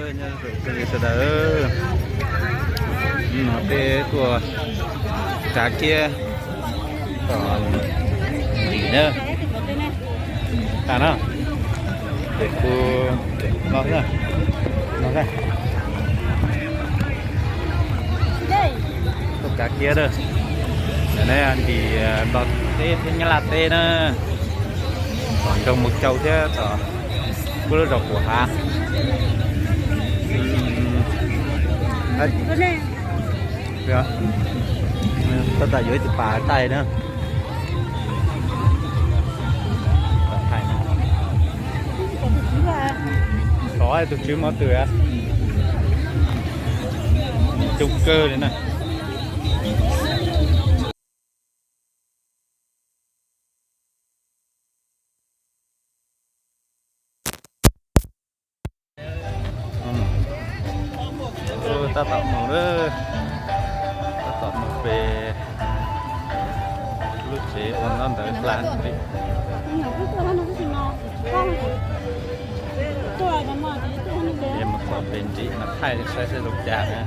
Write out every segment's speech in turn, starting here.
Sawv daws, no peb tuaj kav kiab tom tim na. Tas no, ces kuv no, no, tuaj kav kiab na. Neb ntim Nplog teb thiab Nyab Laj teb na, tom nroog Mus Cau thiab tom kuj lub zos Pum Hav. Tab tom yuav ib tus pas taij na. Xov tus tswv mov twm coob kawg li na. Tab tom mus, tab tom mus pem lub tsev ua ntaub ntawv hla nrim. Mus txog pem nrim mas thaij saib saib zoo cas na.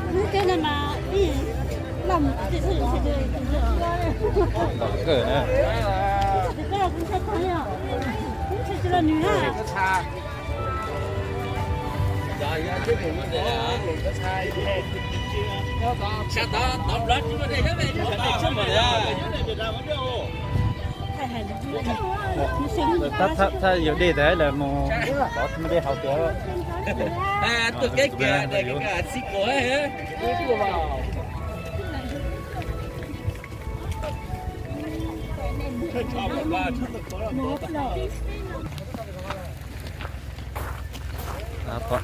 Tom kawg na. Thaj yuav dej tas lawm mus tov tsis muaj dej haus tiag. Tom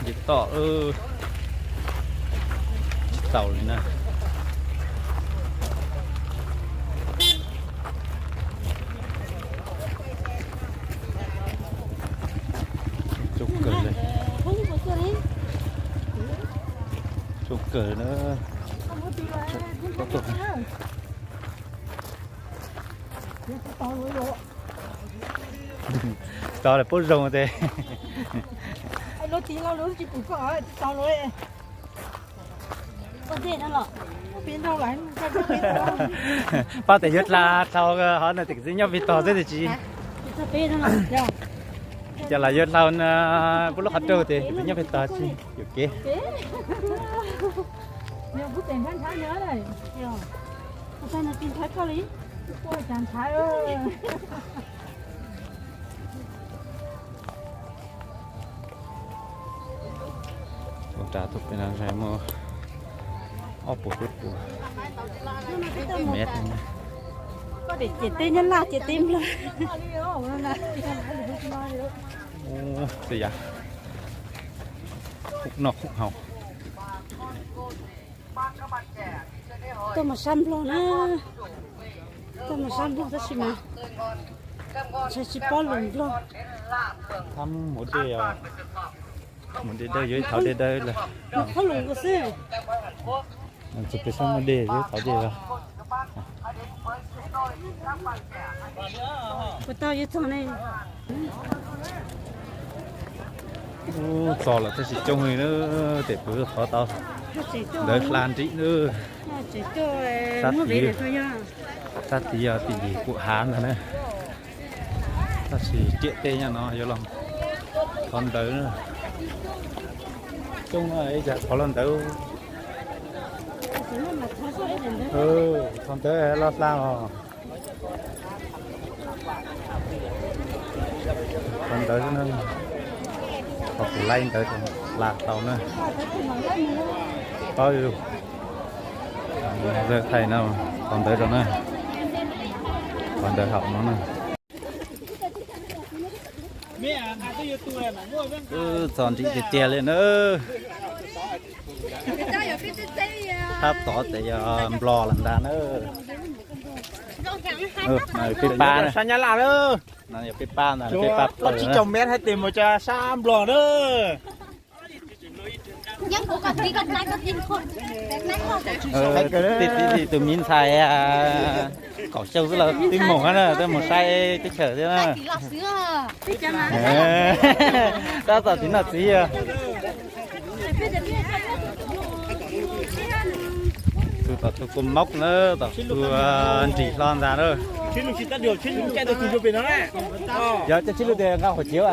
ntej tom tsis tau li na. Coob kawg li. Coob kawg na. Tsis tau lawm, poob zoo tes. Pab tes yuav dlau hov na, tes kwv tij nyob pem tog xwb tes tsis. Ces lam yuav dlau na, pub lub qhov rau tes kwv tij nyob pem tog tsis yuam kev. Ua rau tus pem no muaj ob puas peb puas mev. Ces teb Nyab Laj ces teb Nplog. Xwb yam, khub noj khub haus. Tuaj mus sab Nplog na, tuaj mus sab Nplog tab sis mas ntshai tsis paub lus Nplog. Mus dej, mus dej dawb, yuav ib thauv dej dawb lawm. Qhob lus nkaus xwb. Tsis pes xab muaj dej, yuav ib thauv dej lawm. Puas tau yuav txog ne? Ub, txog lawm tab sis coob li na, tes puas yuav thov tau ntawv hla nrim na. Sab tid, sab tid yog tim yim Pum Hav ntag na. Tab sis riam tej nyob no yuav los thov ntawv na. Coob na, ib tsam thov los ntawv. Thov ntawv los hla os. Thov ntawv, thov kuv laib ntawv hla tau na. Paub yus thaij no, thov ntawv rau na. Thov ntawv haum no na. Txog nrim tiag tiag li na. Thab tod ces yog Nplog lawm ntag na. Peb pab, sab Nyab Laj na. No yog peb pab ntag, peb pab plaws na. Tsis caum mev hais tias mus rau sab Nplog na. Tus miv ntxhais kaum xyoo xwb los twb mus na, twb mus saib teb chaws thiab na. Tab tom txiv noj txiv. Tus tom tus kua mob na, tom tus nrim hlo ntag na. Yog coj tsis lub tias nqa hauv tsev,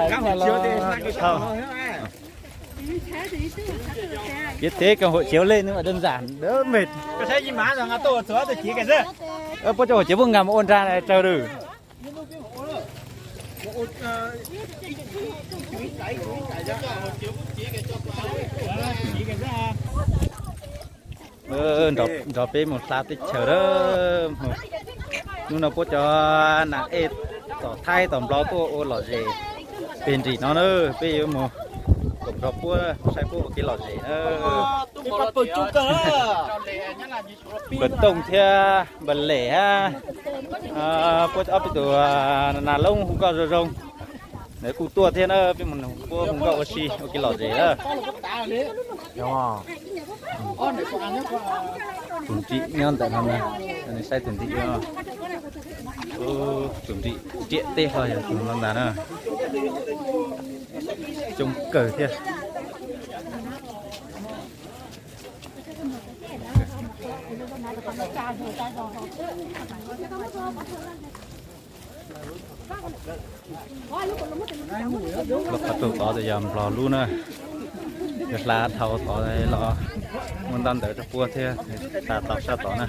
Kev teb kag hauv tsev lej nws mas đơn giản đỡ mệt. Puab cov hauv tsev puab nqa mus ua nra raws lawm. Nrog peb mus hla teb chaws a. Hnub no puab cov nam ej tom Thaib tom Nplog tuaj ua lom zem pem nrim no na, peb yuav mus koom nrog puab saib puab ua kev lom zem na. Npawg Tooj thiab Npawg Lem hab, puab ob peb tus nas loob hu nkauj zoo zoo, lawv kuj tuaj thiab na, peb mus puab hu nkauj ua si ua kev lom zem na. Tus nrim nyob ntawm no, nej saib tus nrim, tus nrim riam teb hlo yog tus no ntag na. Coob kawg thiab. Lub qhov rooj tod yog Nplog lub na, yog hla dhau tod los muaj ntaub ntawv rau puab thiab, hla tau sab tod na.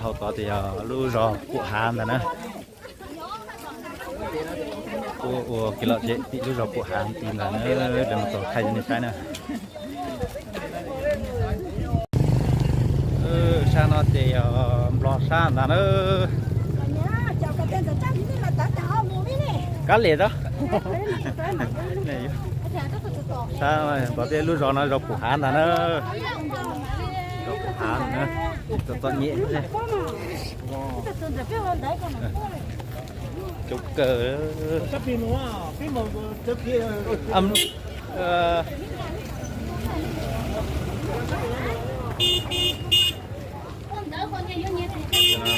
Dhau tod ces yog lub zos Pum Hav ntag na. Puab ua kev lom zem tim lub zos Pum Hav tid ntag na, lawv mus txog thaij rau nej saib na. Sab no ces yog Nplog sab ntag na. Kab liam rau. Sab no, pom tej lub zos no zos Pum Hav ntag na. Zos Pum Hav na, txom txom nyem. Coob kawg.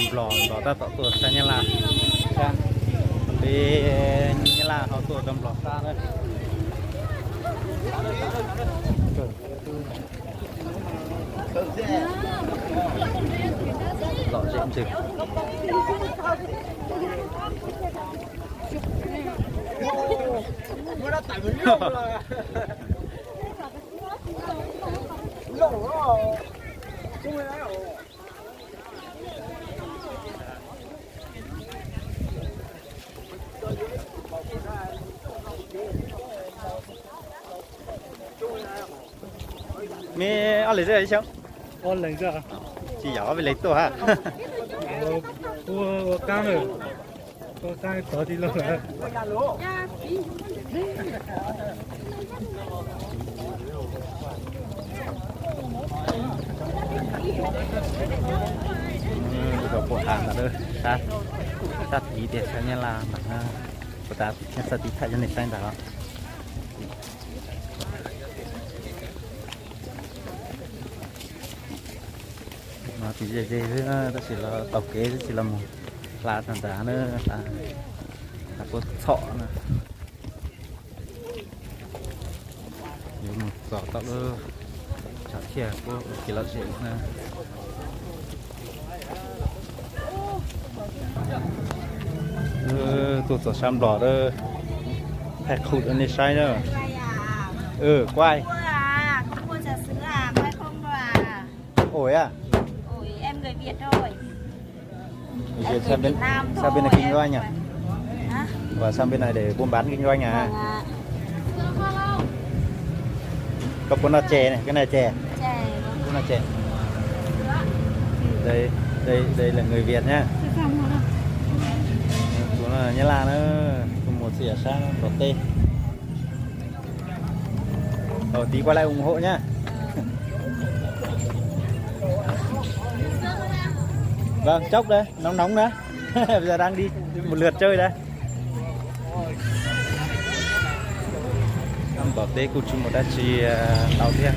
Nplog, Nplog tab tom tuaj sab Nyab Laj, sab peb Nyab Laj ho tuaj rau Nplog sab na. Lom zem ntsws. Me ob leeg xwb ib xyoos? Tsis yog ob peb leeg tuaj hab. Ua qaab, ua qaab tod tsis lug. Lub zos Pum Hav ntawd, sab tid tias sab Nyab Laj ntag na. Kuv tas sab tid thaij rau nej saib ntag os. No tsis ze ze xwb tab sis los taug kev xwb, tsis los mus hla tag ntawd na, hla puab txhom na. Yuav mus txog tom lub tshav thiaj puab ua kev lom zem na. Tuaj txog sab Nplog lawm, thaij qhum rau nej saib na. Quay. Ổi à? Sang bên này kinh doanh nhỉ? Và sang bên này để buôn bán kinh doanh à? Có cuốn nào chè này, cái này chè. Cuốn nào chè. Đây, đây, đây là người Việt nhá. Cuốn là Nhật Lan đó. Cuốn một xịa sáng có tê. Rồi tí qua lại ủng hộ nhá. Vâng, chốc đây, nóng nóng đó. Bây giờ đang đi một lượt chơi đây. Ăn Tom teb kuj tsis muaj dab tsi ntau thiab.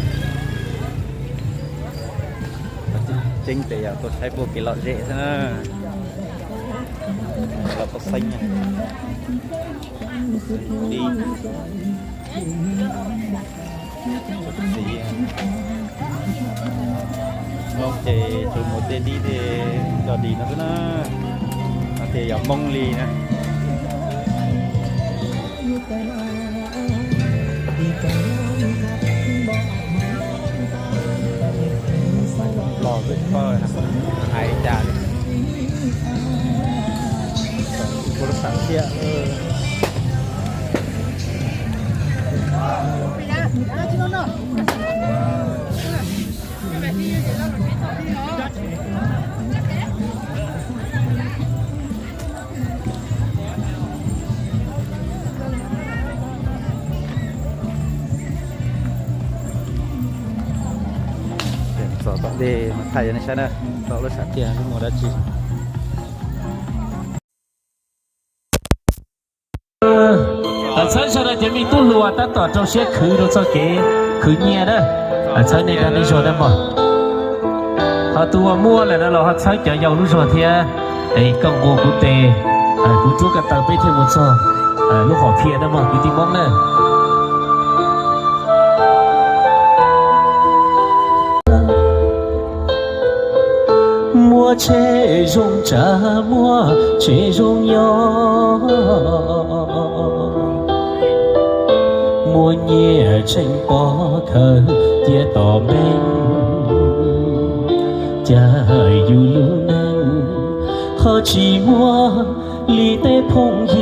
Tseeb tias yog tuaj saib puag kev lom zem xwb na. Los tau xeeb na. Dib. Txiv. Hmoob ces tsuas muaj tej dib tej cov dis no xwb na. No ces yog Hmoob li na. Los hais cas li. Ua lub sam thiaj. Txog tom dej mas thaij rau nej saib na, tau lub sam thiaj lub muag dab tsi. Txhawb zog rau cov me tub hluas tab tom rau siab khwv rau txoj kev khwv nyiaj na. Txhawb nej dag nej zog na mog. Ho tus uas muaj lawm no los ho txhawb cov yau lub zog thiab. Es koj nqua kuv tes, kuv rub ko taw peb thiaj mus txog lub hom phiaj na mog kwv tij Hmoob na. Muaj tsheb zoo tsav, muaj tsheb zoo nyob, muaj nyiaj tseem pov khawv tiaj tom npeej, cas yus lub neej ho tsis muaj li tej phooj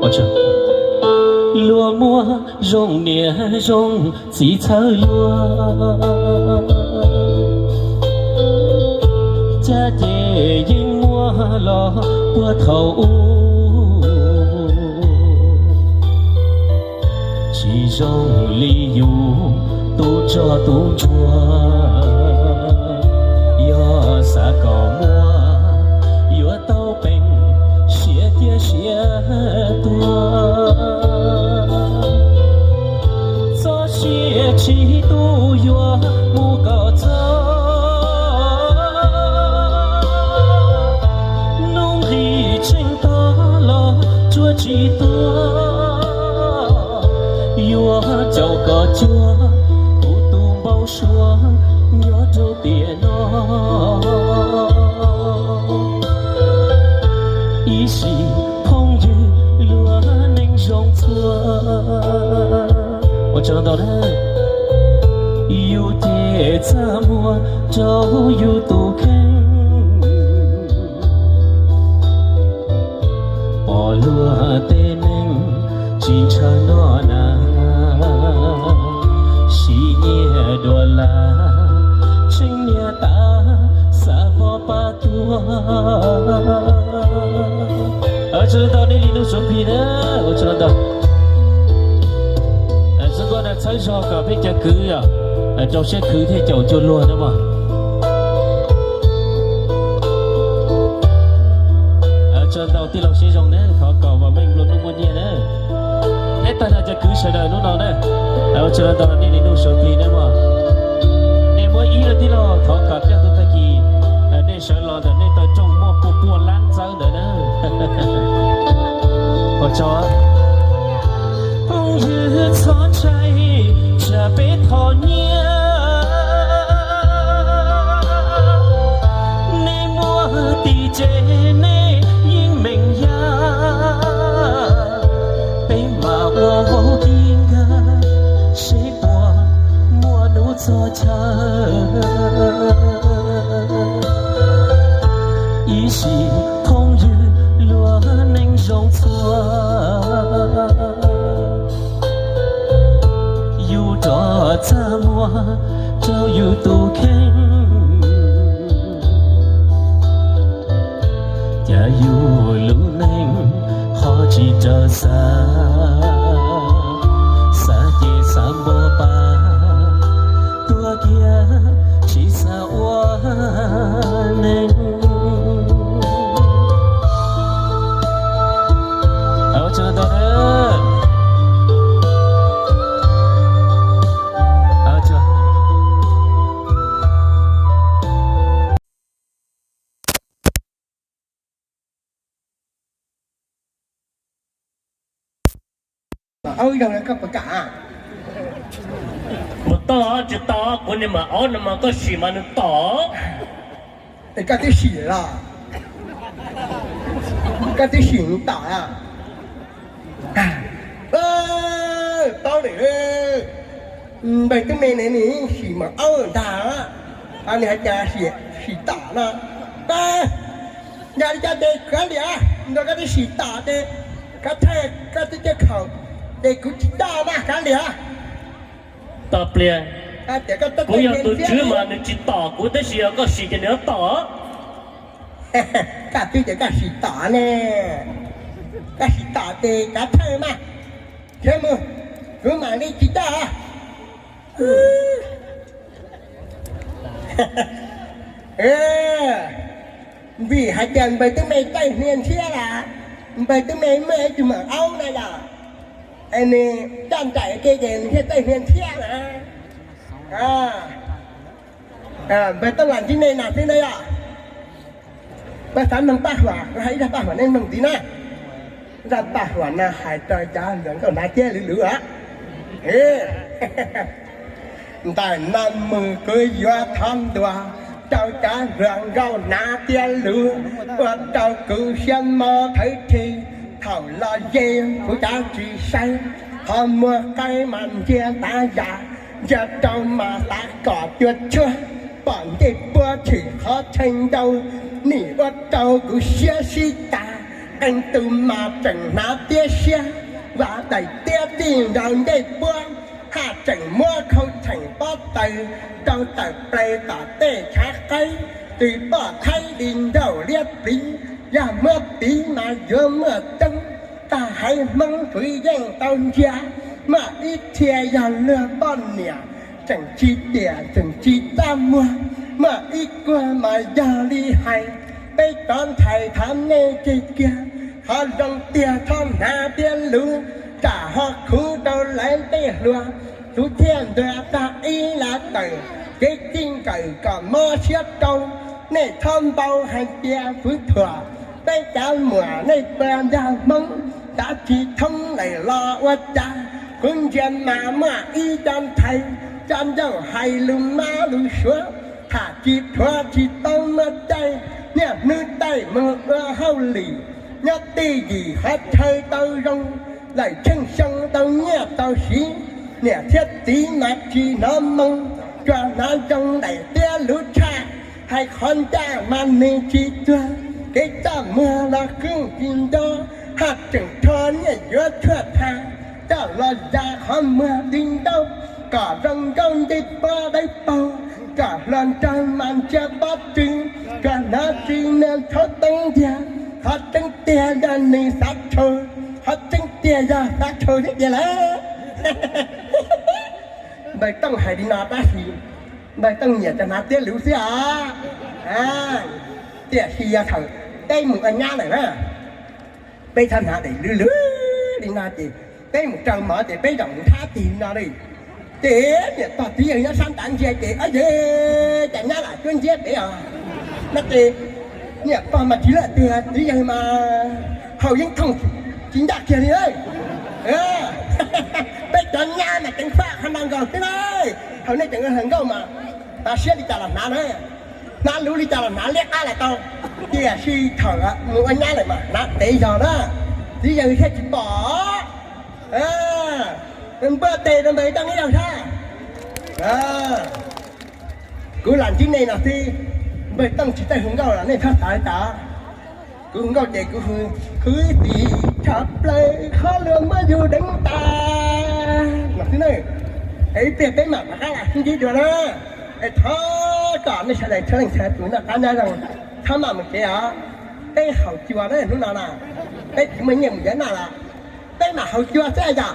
ywg. Luag muaj zoo niam zoo txiv txhawb luag, cas ces yeej muaj los puag thaum ub. Tsis zoo li yus tus ntsoj tus ntsuag, yog xav kom muaj yuav tau peem siav cia siav tuag. Txoj sia tsis tu yuav mus kom txog, hnub nqis tseem tog los tsuas tsis tuag. Yuav caum kom cuag kuv tus npau suav nyob rau tiam no. Ib sim phooj ywg luag neej zoo txhua, ua tsaug ntau na. Yus ces txaj muag rau yus tus kheej, pom luag tej neeg tsis ntshaw noj na, siv nyiaj dua las, tseem niag tas xav vov pab tuag. Ua tsaug ntau nej li nug Suav Plig na, ua tsaug ntau. Txhawb zog kom peb cov kwv rau siab khwv thiaj caum cuag luag na mog. Tsaug ntau tij laug Siab Zoo na, thov kom vam meej nplua nuj muaj nyiaj na. Peb tag nrho cov kwv sawv daws hnub no na, ua tsaug ntau nej li nug Suav Plig na mog. Nej muab ib lub tij laug thov kom kaj ntug tag kis nej sawv los ntawm nej taw rooj muaj pua pua lab txawb ntawd na. Ua tsaug. Phooj ywg txhob ntshai, tsam peb thov nyiaj, nej muaj tim tsev nej yeej meem yaj, peb mam ua vaub kib nkag seb puas muaj hnub txog chaw. Ib sim phooj ywg luag neej zoo txhua, yus rov txaj muag rau yus tus kheej, cas yus lub neej ho tsis raws xav, xav ces xav npau pab, tuag kiag tsis xav ua neeg. Ua tsaug ntau na. Mas aub zoo no koj puas kam? Mus tau tsis tau, kuv niag maum aub no mas koj sim mas nws tom. Es koj twb sim los? Koj twb sim nws tom los? Paub lawm, npawg Tub Me ne nws sim maum aub ntag, nws hais tias sim tom no. Yog li cas ces kav liam, nrog koj twb sim tom ces koj thawj koj twb coj khaum ces kuv tsis coj mas kav liam. Tau pliag, kuv yog tus tswv mas nws tsis tom kuv tab sis yog koj sim ces nws yuav tom. Koj twb tias koj sim tom ne, koj sim tom ces kav thawj mas, khiav mus, kuv mam li tsis coj. Vim hais tias npawg Tub Me caij hnia ntshiab las, npawg Tub Me muaj ib tug maum aub na yom, es nws coj nraim ke ces nws thiaj caij hnia ntshiab na. Npawg Tooj Lam ntsib nej no xwb na yom. Pab xav mloog paj huam, kuv hais ib zaj paj huam nej mloog ntxiv na. Zaj paj huam no hais rau cov hluas nkauj hnav tiab luv luv os. Ntawm no mus kuv yuav thov ntuas rau cov hluas nkauj hnav tiab luv, ua rau kuv siab mob thawv rhe. Thaum los ze kuv cav tsis saib, qhov muag qaib mas ntsia tav yam, ntsia rau mas tav kom cua tshuaj, pom ncej puab tshwm qhov chaw ncau, nim ua rau kuv siab sib tas, qee tus mas tseem hnav tiab siab, vas daim tiab tij nkaus ncej puab, haj tseem muab khau cheem pob taws rau tawm plaws tom tej tshav qaib, tus poj thaib li nraum liab pliv, yog muab piv mas yuav muaj coob, tag haiv Hmoob fwv yeej tau ntsia, muaj ib txhia yog luag poj niam, tseem tsis tiam tseem tsis txaj muag, muaj ib kuag mas yog li hais, peb cov ntxhais thov nej tseg kiag, qhov zoo tiag txhob hnav tiab luv, tsam ho khuv rau lawv tej hluas, kuv thiaj ntuas tag ib lo tawm, kev txij nkawm kom mob siab rau, nej txhob npau hais tias kuv thuam, peb cov muam nej pua nrog Hmoob, xav tsis thoob lawm los ua cas, kuv ntsia mas muaj ib co ntxhais, co ncauj hais lus mab lus suav, tham tsis dhuav tsis tau muaj caij, niaj hnub taij mus ua hauj lwm, nyob twj ywm qhov chaw tau zoo, lawm tsheej xyoo tau nyiaj tau siv, niam thiab txiv mas tsis hnov moo, tsuas hnov zoo daim tiab luv tshaj, hais qhov ncaj mas nws tsis tuag, kev txaj muag los kub tsis nco, haj tseem rho nyiaj yuav tshuaj tha, coj los ya qhov muag di ntaub, kom zoo nkauj ncej pob dawb paug, kom hluas nraug mas ntsia pob tw, tsuas hnov tsis niag tshauv teeb ntiag, qhov tseeb tiag yog nws xav tshau, qhov tseeb tiag yog xav tshau thiab tiag lawm. Npawg Tooj hais li no tab sis npawg Tooj nyiam cov hnav tiab luv xwb os. Tiam sis yog thaum peb mus ua nyab lawm na, peb txhob hnav daim luv luv li no ces peb mus raws mov ces peb zaum nthab tig no li. Ces niam pog txiv yawg nyob sab nrad ntsia ces, ab, ces cas nyab lam cuab nciab pem os. No ces niam pog mas tsis laj twg, txiv yawg mas haus yeeb thooj tsis ncaj kiag li. Peb cov nyab mas ceev faj qhov no nkaus xwb na. Thaum nej tseem ua hluas nkauj mas hnav siab li cas los hnav na, hnav luv li cas los hnav liab qab los tau, tiam sis thaum mus ua nyab lawm mas hnav tev zog na, txiv yawg thiaj tsis pom. Npawg Tooj, npawg Tooj ib zaug thiab. Kuv lam ntsib nej no xwb, npawg Tooj tsis txawj hu nkauj los nej txhob xav li cas. Kuv hu nkauj ces kuv hu, kwv tij tshaj plaws qhov luag muab yus deev tas no xwb na. Es ib pliag peb mam rov qab los sib ntsib dua na. Es thov kom nej sawv daws txhua leej txhua tus noj qab nyob zoo, txhob maj mus tsev os. Peb haus cua na hnub no na, peb tsis muaj nyiaj mus yuav noj los peb mam haus cua xwb yom.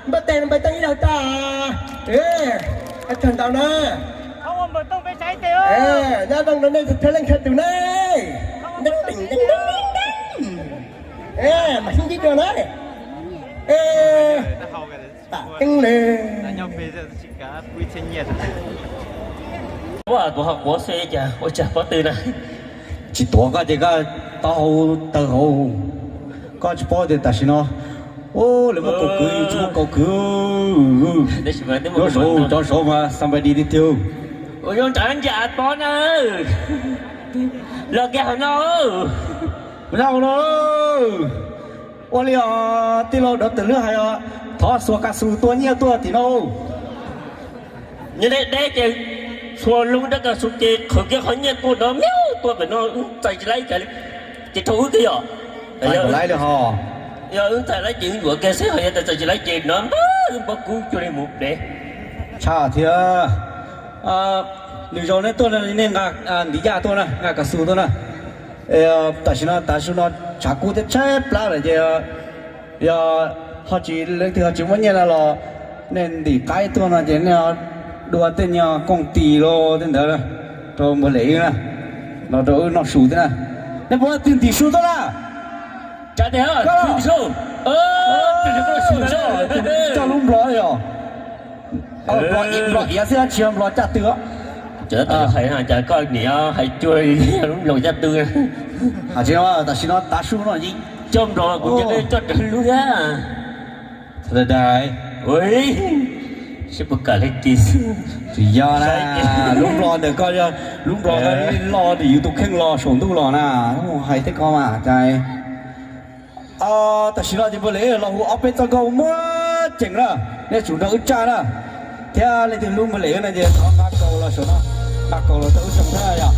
Npawg Tooj, npawg Tooj ib zaug tso. Ua tsaug ntau na. Nyob zoo rau nej txhua leej txhua tus na. Nteeb teem nteeb teeb, mam sib ntsib dua na. Tam teeb le. Ua tus ho quav xwb cas ua cas pob tw na. Tsis tuav koj ces koj taub hau tawg hauv. Koj tsis paub tias tam sim no Lawv muaj kaum kwv, yus tsis muaj kaum kwv. Cov saud, cov saud mas somebody tiag tiag. Ua zoo nrad ncav pob na. Los kiag hauv no. Ua no, ua li os tij laug Dov Tawm Lwj hais os, thov xuas kas xus tua nyiaj tuaj tim no. Nyob deb deb ces xuas loo rab kas xus ces qhwv kiag qhov nyiaj tuaj no miaub tuaj pem no, wb txais tsis laib cas li. Ces rau wb kiag yom. Yog wb txais laib ces wb yuav kiag xwb, ho yog txais tsis laib ces no npawg wb npawg kub cuag li mus dev. Tshaj thiab. Nws zaum nej tuaj no nej nqa ntiv yaj tuaj na, nqa kas xus tuaj na. Tam sim no tav su no tshav kub thiab tshaib plab lawm ces yog ho tsis, leej twg ho tsis muaj nyiaj no los nej ntim qaib tuaj no ces nej dua tej nyuag kooj tis los tej ntawd rau npawg Lem wb na, los rau wb noj su thiab na. Nej puas muaj leej twg ntim su tuaj na? Coj lub nplog yom. Nplog iav xwb tsis yog nplog caj tw. Hais cas koj niam hais cuag lub nplog caj tw. Tam sim no tav su no coj nplog kuv coj rawv lub thiab. Sib puas kam li tis. Tsis yog na, lub nplog ntawm koj, lub nplog koj loj tim yus tus kheej los saum ntuj los na, hais tej ko mas cas. Tam sim no ces npawg Lem los hu ob peb txoj nkauj muaj ceem na, nej tsum nrog wb tsa na, thiab leej twg hlub npawg Lem no ces thov nqa kaus los saum no, nqa kaus los rau wb zoo thiab yom.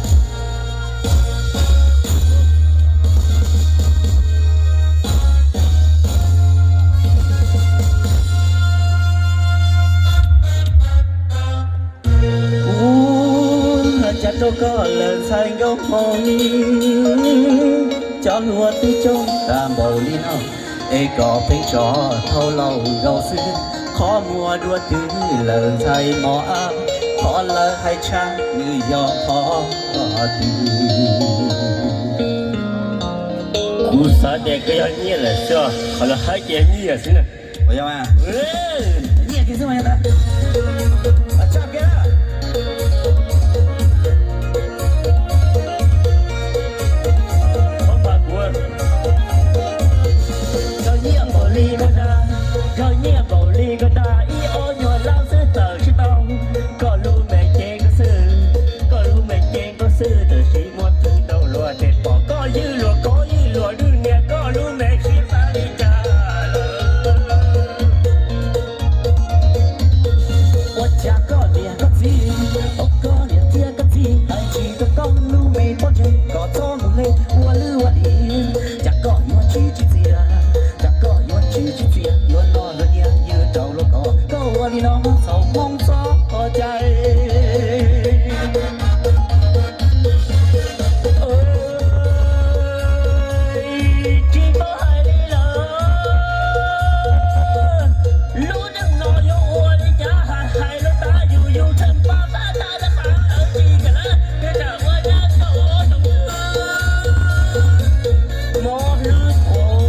Ua cas rau koj lawm ntxhais nkauj hmoob, cov hluas twb coob tas npaum li no, es koj pheej tso thauj laus nkaus xwb. Qhov muaj dua twg lawm ntxhais mos ab, qhov lawv hais tshaj nws yog qhov twg? Kuv xav tias koj yog nyiaj lawm xwb, qhov lawv hais ces yog nyiaj xwb na. Nyiaj kiag xwb mas yog ntag. Tso kiag. Koj nyiaj npaum li koj dag, koj nyiaj npaum li koj dag, ib ob nyuag lab xwb tawm tsis tau. Koj lub me cev koj xwb, koj lub me cev koj xwb, twb tsis muaj twg tau luag ces pom koj ywj luag, koj ywj luag lwj niag, koj lub me siab xav li cas lawm? Ua cas koj niam koj txiv, ua koj niam thiab koj txiv hais tsis tau koj lub me pob ntseg, koj txhob mus hle ua lwj ua liam. Cas koj yuav tsis tsim txiaj, cas koj yuav tsis tsim txiaj, yuav noj luag nyiaj ywj rau luag koj, koj ua li no txhaum Hmoob txoj cai. Tsis paub hais li lawm. Lub neej no yuav ua li cas hais hais lawm tas yus yus tsheej paj tab tab tab qhav lawv tsis kam lawm, peb tsam ua nyab tau zoo mob hlwb thuam.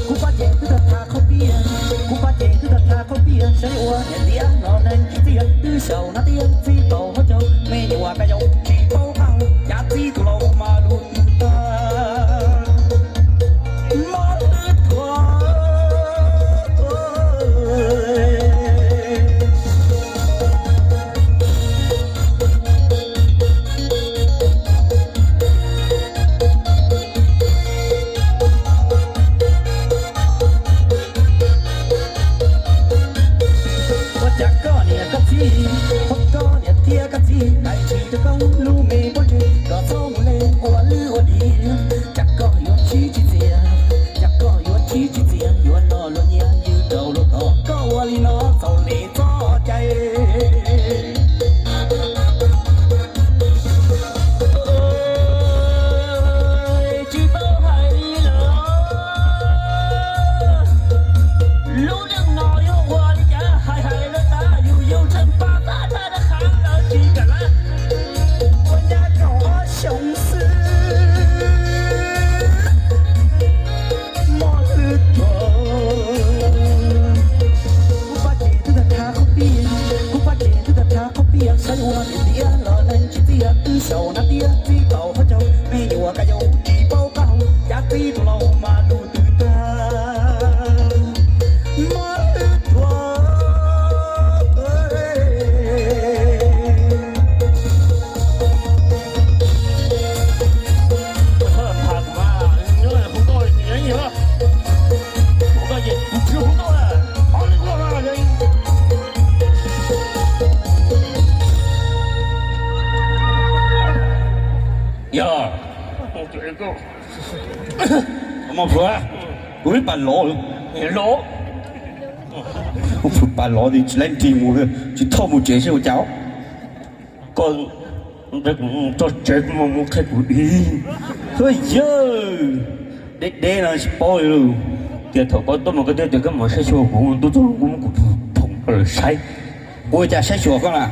Kuv pab ces twb tag tha qhaub pias, kuv pab ces twb tag tha qhaub pias, saib ua niam tiab los neeg tsis txiaj, twb xyaum nab tiab txib tau hauv caug, me nyuam kab yaum tsis paub qab, cav txib tus laus mas lus tag. Mob hlwb thuam. Ua cas koj niam koj txiv, ua koj niam thiab koj txiv hais tsis tau koj lub me pob ntseg, koj txhob mus hle ua lwj ua liam. Cas koj yuav tsis tsim txiaj, cas koj yuav tsis tsim txiaj, yuav noj luag nyiaj ywj rau luag koj, koj ua li no txhaum li txoj cai. Tsis paub hais li lawm. Lub neej no yuav ua li cas hais hais lawm tas yus yus tsheej paj tab tab tab qhav lawv tsis kam lawm. Ua nyab kaum ob xyoos xwb. Mob hlwb thuam. Kuv pab ces twb tag tha qhaub pias, kuv pab ces twb tag tha qhaub pias, saib ua niam tiab los neeg tsis txiaj, twb xyaum nab tiab txib tau hauv caug, me nyuam kab yaum tsis paub qab, Yog, muaj plhuav, kuv ib pas lov, lov, muaj plhuav pas lov tsis laib nrig mus, tsis thauj mus tsev seb ua cas. Koj tso tsev kuv mus qhia kuv ib. Hwj yawg, deb deb no tsis paub li. Tias thaum koj tuaj mas koj twb tias koj mus saib xyuas kuv, tuaj txog kuv muab kuv phoom rau lawv saib. Ua cas saib xyuas koj na?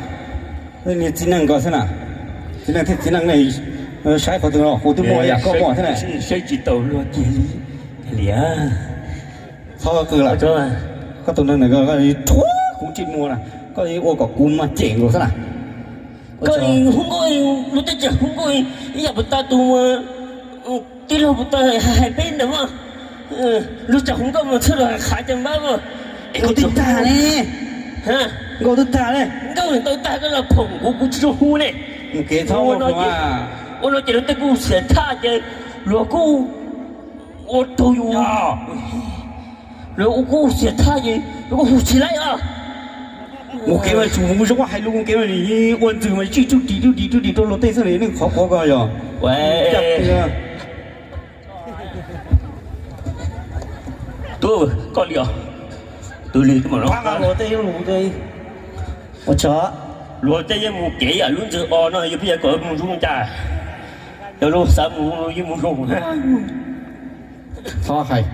Niag txiv neej ko xwb na. Txiv neej thiab txiv neej ne, saib qhov twg no kuv twb muaj yam koj muaj thiab na. Saib tsis taus luag kiag li. Txhob qw lawm. Koj tus neeg ntawd rhuav kuv tsis muag na, koj ua kom kuv mas cem nkaus xwb na. Koj hu nkauj, lub teb chaws hu nkauj ib yam puas tag tus tij laug puas tag hais peb ntawd mas, lub teb chaws hu nkauj mas txhawj los qhav cov npab mas. Nkauj twb tag ne, nkauj twb tag ne, nkauj ntau tag koj los phoom kuv, kuv tsis tshua hu ne. Mus kev txhob ua no, ua no ces luag tej kuj xiam thaj ces luag kuj ua rau yus, luag kuj xiam thaj ces luag kuj hu tsis laib os. Mus kev mas tsum mus zoo hais lus, mus kev mas ua ntxwg mas tswj tswj ris tswj ris tswj ris rau luag tej xwb ne, nej qhov quav ko yog. Tub, koj li os. Tus li ua tso, luag tej yeej mus kev yam lub ntxwg os no yog peb yuav kom mus zoo cas, yog luag xav mus yeej mus zoo. Txhob hais.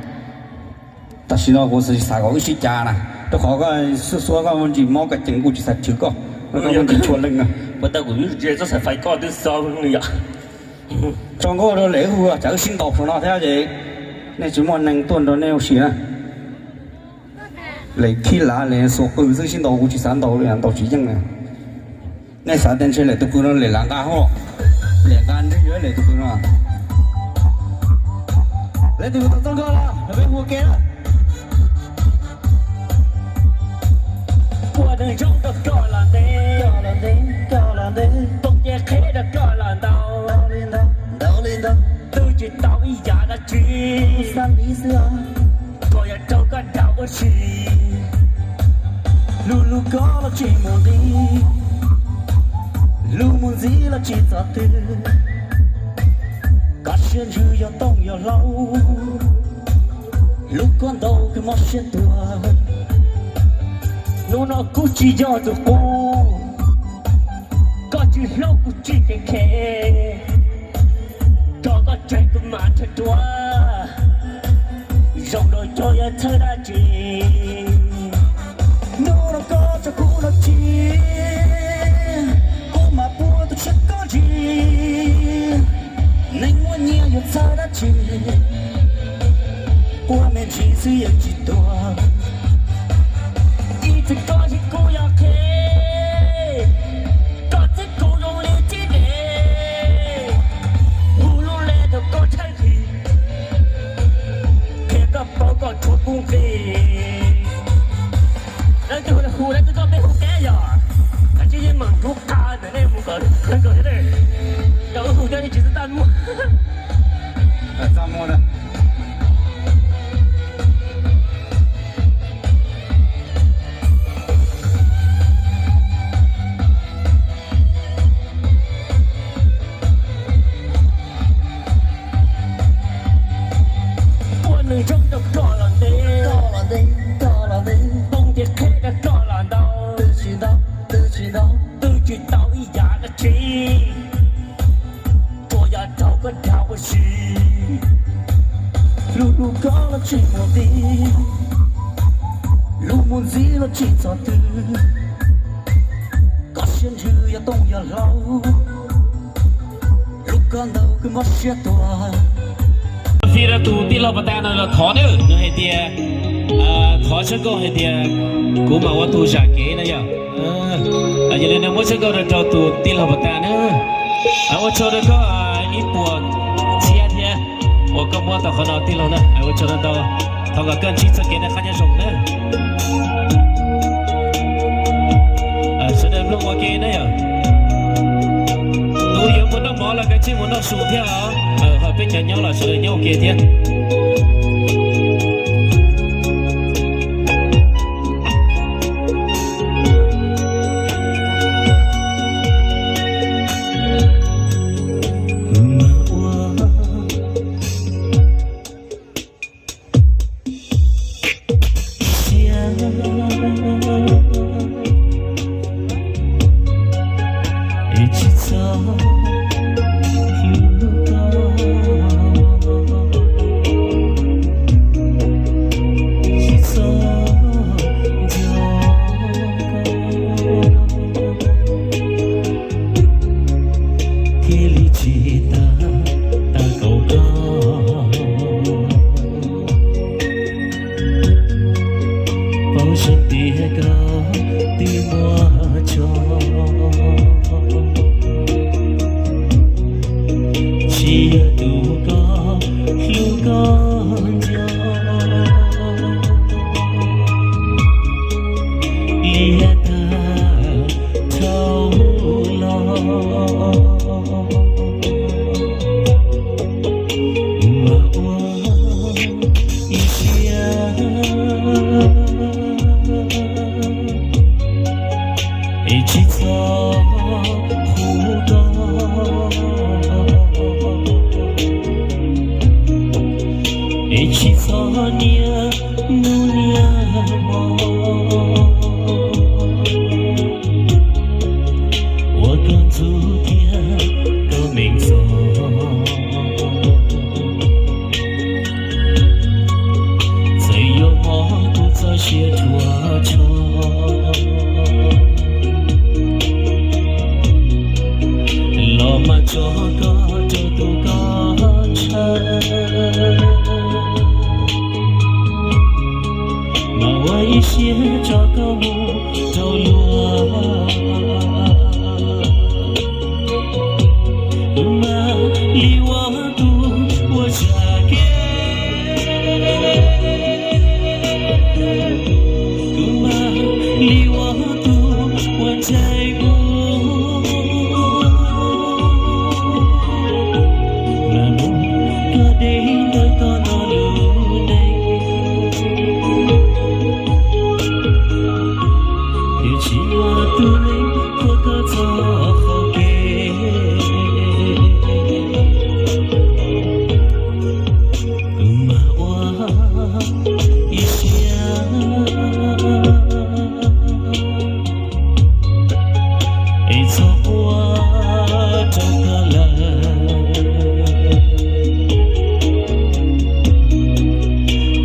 Tam sim no kuv tsis xav kom wb sib cav na, rau qhov koj xuab xuab koj ntsis mob koj ceev kuj tsis xav chwv koj, koj ntsis tshua leej na. Puas tau kuv tsis txhob xav fais koj twb xav yom. Tso nkauj rau lem hu tsam wb sib ntaus saum no thiab ces nej tsis muaj neeg tuaj nrog nej ua si na. Lem khib lav lem xuas qws xwb, sib ntaus kuv tsis xav ntaus li, ntaus tsis yeej na. Nej xav tias ntshe lem tus qws no lem lav nqa hos, lem nqa ntswg yuav lem tus qws no. Lem tus qws tau txoj nkauj los peb hu ua ke na. Ua neeg zoo rau koj los ntev, koj los ntev, koj los ntev, poob ntiag qheb rau koj los ntau, ntau li ntau, ntau li ntau, twb tsis tau ib yam dab tsi, xab li xwb os. Koj yuav raug koj dag ua si, lub lub koj los tsis mus nqi, lub mus ntxiv los tsis txog twg, koj siab ntsws yog tooj yog hlau, lub koj ntau kws mob siab tuag. Hnub no kuv tsis yog tus qub, koj tsis hlub kuv tsis khev khev, rau koj tseg kuv mas tshaib ruam, zoo rau cov yog txhawj dab tsi. Hnub no koj tso kuv los tsis, kuv mas puas tus tshiab koj ntsis, neeg muaj nyiaj yuav txhawj dab tsi, ua me ntsis xwb yeej tsis tuag. Ib txwm koj yog kuv yog qhev, koj txib kuv zoo li txib dev, hu lub le rau koj tshaib nqhis, qhia koj paub koj rhuav kuv nqi. Lawv twb hu, lawv twb txoj peb hu kev yog, koj tsis yeej meem rub qab ntawm nej mus kom kawg thiab, yog wb hu coj nej tsis txaj muag. Ua neeg zoo rau koj los ntev, koj los ntev, koj los ntev, poob ntiag qheb rau koj los ntau, twb tsis ntau, twb tsis ntau, twb tsis tau ib yam dab tsi, tsuas yog raug koj dag ua si. Lub lub koj los tsis mus nqi, lub mus ntxiv los tsis txog twg, koj siab ntsws yog tooj yog hlau, lub koj ntau kws mob siab tuag. Fij rau tus tij laug pas tas no los thov na, nws hais tias, thov tshaj nkauj hais tias kuv mam ua tus zam kev no yom. Yog li no muab tshaj nkauj rau rau tus tij laug pas tas na. Ua tsaug rau koj ib puas txhiab thiab uas koj muab tau qhov no tij laug na. Ua tsaug ntau ntau, thov kom koj ntsib txoj kev noj qab nyob zoo na. Sawv daws mloog ua ke na yom. Tus yuav mus noj mov los kav tsij mus noj su thiab os. Ho peb cov nyob los sawv daws nyob ua ke thiab. hlub koj, tsis txhob nco koj, thiaj li tsis tas tas kaum koj. Paub zoo tias koj twb muaj tso, tsis yog tus koj hlub koj nco, liam tag dhau los. Mas ua ib siab es tsis txhob hlub koj, es tsis txhob niaj hnub niaj hmo, ua koj ntxub kiag koj me ntxhais. Txawm yuav mob kuv txoj sia ruam tshoj, los mas tso koj rau tus koj ntshaw, mas ua ib siab tso koj mus rau luag. Kuv mam li ua tus ua tsa kev, kuv mam li ua tus ua ntxhais mus. Mas mus koj deb ntawm koj no lub neej, thiaj tsis muaj tus neeg qhuas koj txoj hau kev. Kuv mam ua ib siab es txhob quaj rau koj lawm,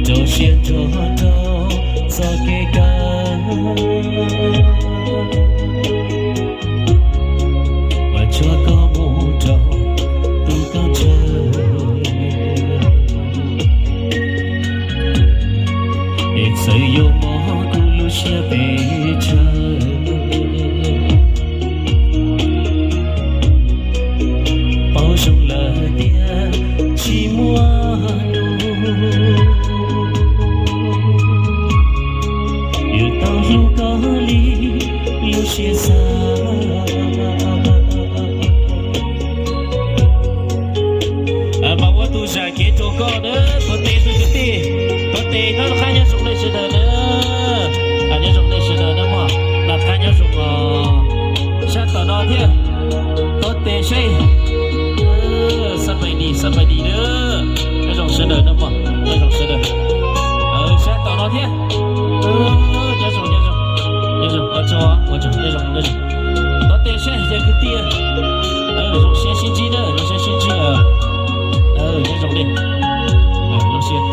rau siab nrog rau txoj kev kawm, mas tso koj mus rau tus koj ntshaw. Es txawm yuav mob kuv lub siab pes tsawg, paub zoo lawm tias tsis muaj nus, yuav tau hlub koj li lub siab xav. Mas ua tus zam kev rau koj na, tuav tes tus kwv tij, tuav tes noj qab nyob zoo nej sawv daws na, nyob zoo nej sawv daws na mog, noj qab nyob zoo os. Sab tom no thiab, tuav tes seb, xab mais dis, xab mais dis na, nyob zoo sawv daws na mog, nyob zoo sawv daws. Sab tom no thiab, nyob zoo, nyob zoo, nyob zoo, ua tsaug, ua tsaug, nyob zoo, nyob zoo. Tuav tes seb yog kwv tij, zoo siab sib ntsib na, zoo siab sib ntsib. Nyob zoo li, zoo siab.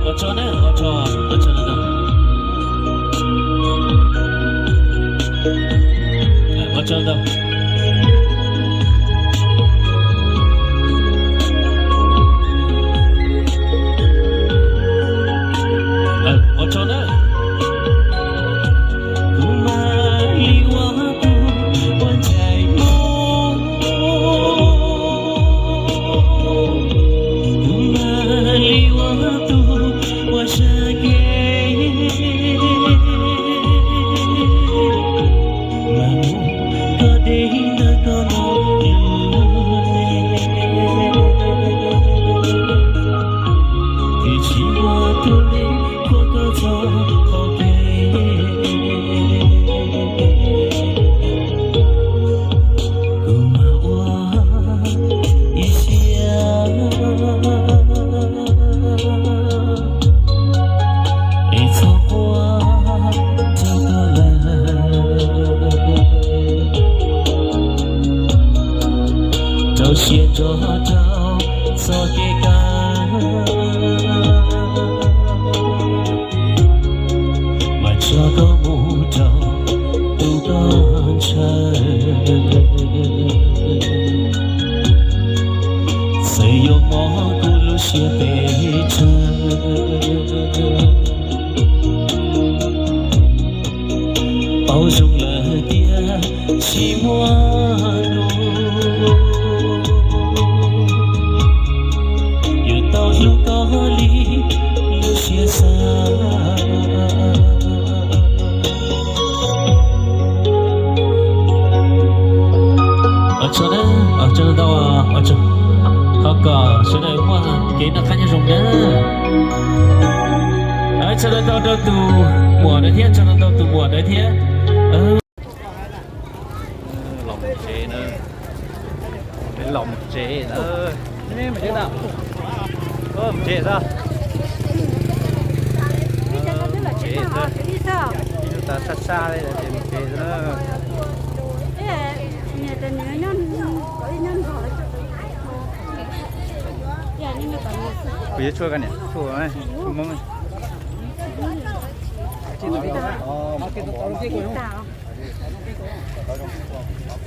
Ua tsaug na, ua tsaug, ua tsaug ntau. Ua tsaug ntau. Ua tsaug na. Kuv mam li ua tus ua ntxhais mus, kuv mam li ua tus ua sa kev, mas mus koj deb Cia nrog rau txoj kev kawm, mas tso koj mus rau tus koj ntshaw. Txawm yuav mob kuv lub siab pes tsawg, paub zoo lawm tias tsis muaj nus yuav tau hlub koj li lub siab xav. Ua tsaug na, ua tsaug ntau, ua tsaug. Thov kom sawv daws muaj kev noj qab nyob zoo na. Tsaug ntau rau tus muam ntawd thiab, tsaug ntau tus muam ntawd thiab. Los mus tsev na, los mus tsev na. Mus tsev tag, mus tsev tag, ib hnub tas sab sab li ces mus tsev na. Kuv yuav tshuaj koj niam, tshuaj, tshuaj Hmoob.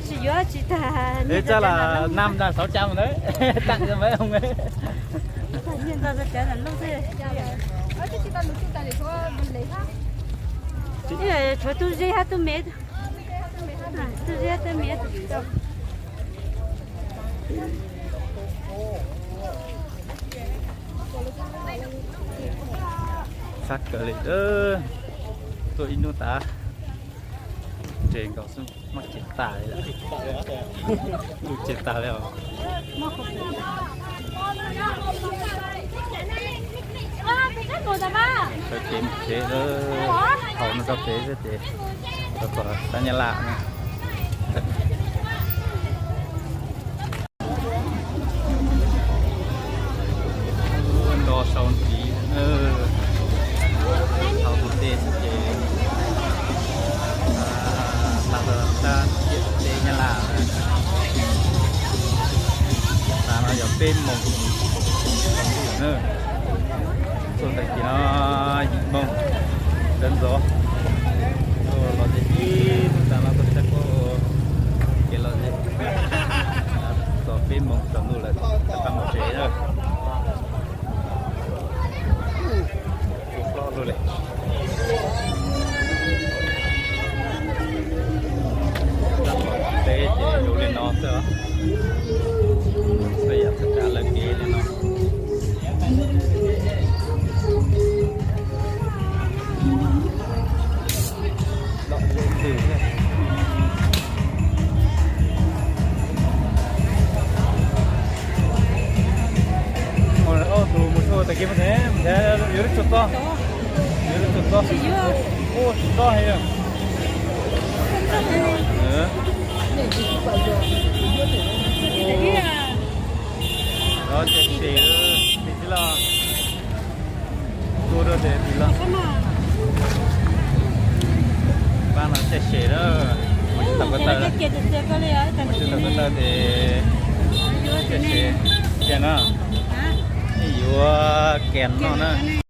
Tsis yuav tsis tag. Eb, txawj las năm năm sáu trăm đấy. Tặng cho mấy ông ấy. Tshuav tub zeb hab tub me, tub zeb hab tub me. Sab kawg li, tuaj ib hnub tas, nres nkaus xwb, mob cev tas li lawm. Lub cev tas li os. Sawv cev mus tsev, haus no rau pem xwb ces rau tom sab Nyab Laj na. Nto sau ntxiv, thaum tus tej xwb ces tag sab ciam teb Nyab Laj. Tav no yog peb moos na. Tuaj tag kis no yim moos sawv ntxov, los ces ib hnub tas no tuaj saib koj kev los ces txog peb moos tsaus ntuj lawm rov qab mus tsev na. Tsis hlob luaj li. Teb ces zoo li no xwb os. Tej yam txawv tsav lawm kev li no. Tus mus tshuaj tag kis mus tsev, yuav lub tshuaj txob, yuav lub tshuaj txob, ua tsis txob heev. Los ces tsis los, tua rau ces tsis los. Pab no txaij sem na, mus tsis tau ko taw, mus tsis tau ko taw ces txaij sem, ces no yuav kiag no na.